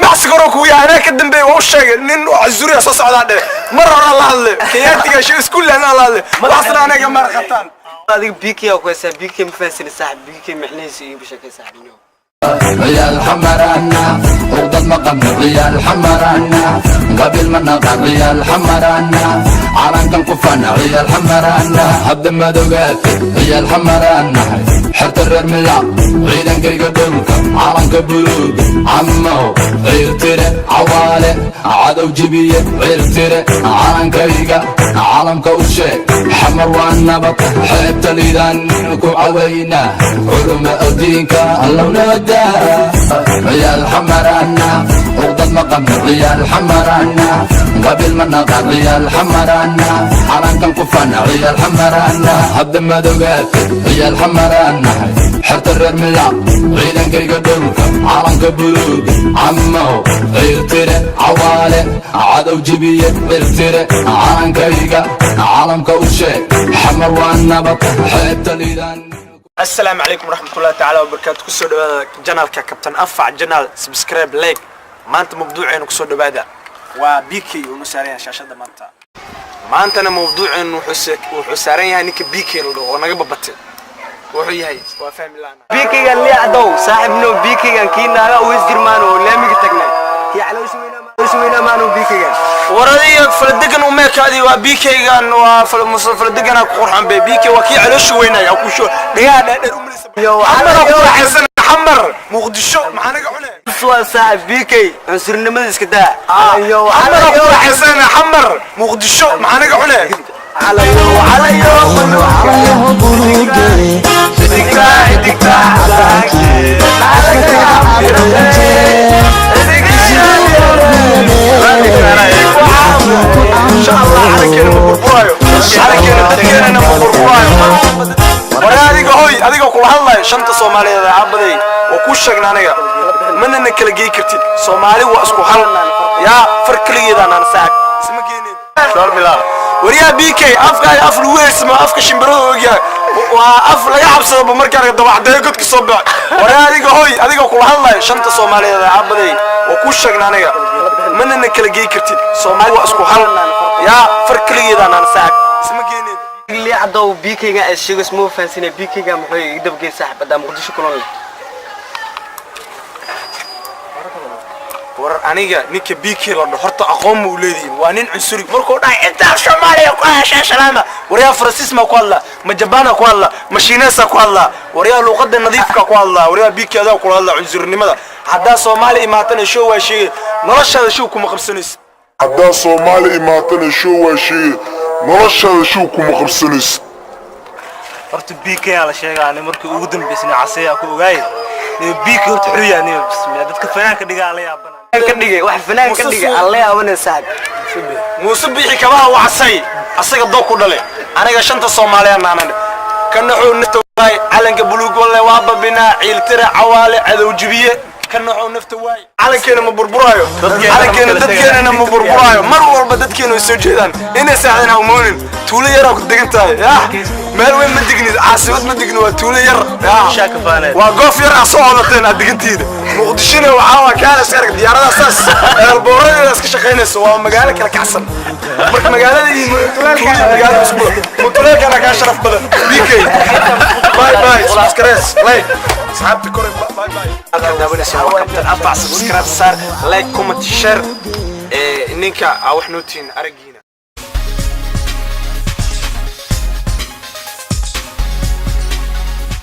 Maxsigoro kugu yahay, anaa ka dambeeyay. Waa u sheegay nin cusuriya soo socdaa dhe. Mar hore la hadlay Kenyaatiga shi iskuul anaa la hadlay, waxaasna anaga mar qabtaan. Adiga BK ku haysaa, BK ma fahansani, saaxib. BK micnihiisa iigu sheekay, saaxib. Ciyaal xamarana uqdad ma qabno, ciyaal xamarana qabiil ma naqan, ciyaal xamarana calankan ku fana, ciyaal xamarana hadda madoogaate, ciyaal xamaranahay, xerta reer Milaaq, ciidankayga dhulka, calanka buluuga, cammaho Ciirtire Cawaale cadow jibiye, Ciirtire calankayga calamka u sheeg, Xamar waa nabad, xeebta Liidaan ku cawayna, culuma diinka allownada. Ciyaal xamarana uqdad ma qabno, ciyaal xamarana qabiil ma naqan, ciyaal xamarana calankan ku fana, ciyaal xamarana hadda madoogaate, ciyaal xamaranahay, xerta reer Milaaq, ciidankayga dhulka, calanka buluuga, cammaho Ciirtire Cawaale cadow jibiye, Ciirtire calankayga calamka u sheeg, Xamar waa nabad, xeebta Liidaan. Asalaamu calaykum waraxmatullahi tacaala wabarakaatu. Kusoo dhawaada channelka Kabtan Anfac channel. Subscribe, like. Maanta mawduuceenu kusoo dhawaada waa BK uu noo saaran yahay shaashada maanta. Maantana mawduuceenu wuxuu saaran yahay ninka BK la dhaho oo naga babatay. Wuxuu yahay waa fahmi la'aan. BK-gan liicdow, saaxibno. BK-gan kii naaga u isdirmaan oo laamiga tagnay, kii caloosha weynaa maano BK-gan. War adiga faladegan u meekaadi waa BK-gan, waa faladeganaa ku qurxan be. BK waa kii caloosha weynaya ku sho dhigaha dhaadheer u malisa. Xamar ku raaxaysan, Xamar, Muqdisho maxaa naga cune? Waa saaxib BK, cunsurnimada iska daa. Xamar ku raaxaysan, Xamar, Muqdisho maxaa naga cune? Calayo, calayo. Xidigta, xidigta. Insha Allah calankeena ma burburaayo, calankeena dadkeenana ma burburaayo. Ware adiga, hoy, adiga kula hadlayo, shanta Soomaaliyeed ee aabaday waa kuu sheegna, aniga manana kala gey kartid. Soomaali waa isku hal yaa far keligeedaan aan saaxib isma geenin. Waryaa BK, afkaaga af lagu heysamo, afka shimbirada ogyahay, waa af laga cabsadaba markaan dabacdeeyo godka soo bax. Ware adiga, hoy, adiga kula hadlayo, shanta Soomaaliyeed ee aabaday waa kuu sheegna, aniga manana kala gey kartid. Soomaali waa isku hal yaa far keligeedaan aan saaxib isma geenin. Liicdow, BK-gan aad sheegayso ma fahansane. BK-gan muxuu iga dabgey, saaxib, haddaa Muqdisho kulan leh? War aniga ninka BK la dhaho horta aqoon ma u leedihin? Waa nin cunsuri. Markuu dhahay intaa Soomaaliya ku heshaa salaama, waryaa Faransiis ma ku hadlaa, ma Jabaana ku hadlaa, ma Shiineesa ku hadlaa? Waryaa luuqada nadiifka ku hadlaa. Waryaa BK, adaa kula hadlaa cunsurinimada. Haddaa Soomaali imaatana show waa sheegay, noloshaada show kuma qabsanaysa. Haddaa Soomaali imaatana show waa sheegay, noloshaada show kuma qabsanaysa. Horta BK aa la sheegaa, ani markii ugu dambeysay Caseeyaa ku ogaay. BK horta xuyaa ni, bismillah, dadka fanaanka dhigaa la yaabana. Ka dhigay wax fanaan ka dhigay alle yaabanay, saaxib. Muuse Bixi kabaha wacasay, asaga doo ku dhale. Aniga shanta Soomaaliya naanan ka naxuu nafta waay, calanka buluug walle waa babinaa, Ciiltira Cawaale cadow jibiye. Ka naxuu nafta waay, calankeena ma burburaayo, calankeena dadkeenana ma burburaayo. Mar walba dadkeena way soo jeedaan inay saaxdeen. Ha umoonin tuulo yaraa ku degan tahay, yah, meel weyn ma dignid, caasimad ma digni, waa tuulo yar, yah. Waa goof yar aa soo odateen aad degantiida. Muqdishona waxaa waa kaala iska arag diyaaradaha saas eelbooradeeda iska shaqaynayso, waa magaalo kala kacsan. Marka magaalada iyo tuulada magaalo isku mutuleelkana kaa sharaf badan. BK, bye bye. Subscribe, like, asxaabta kore, bye bye. Halkaan daawanaysa waa Kabtan Anfac. Subscribe saar, like, comment, share. Ninka aa wax nootiin aragiina.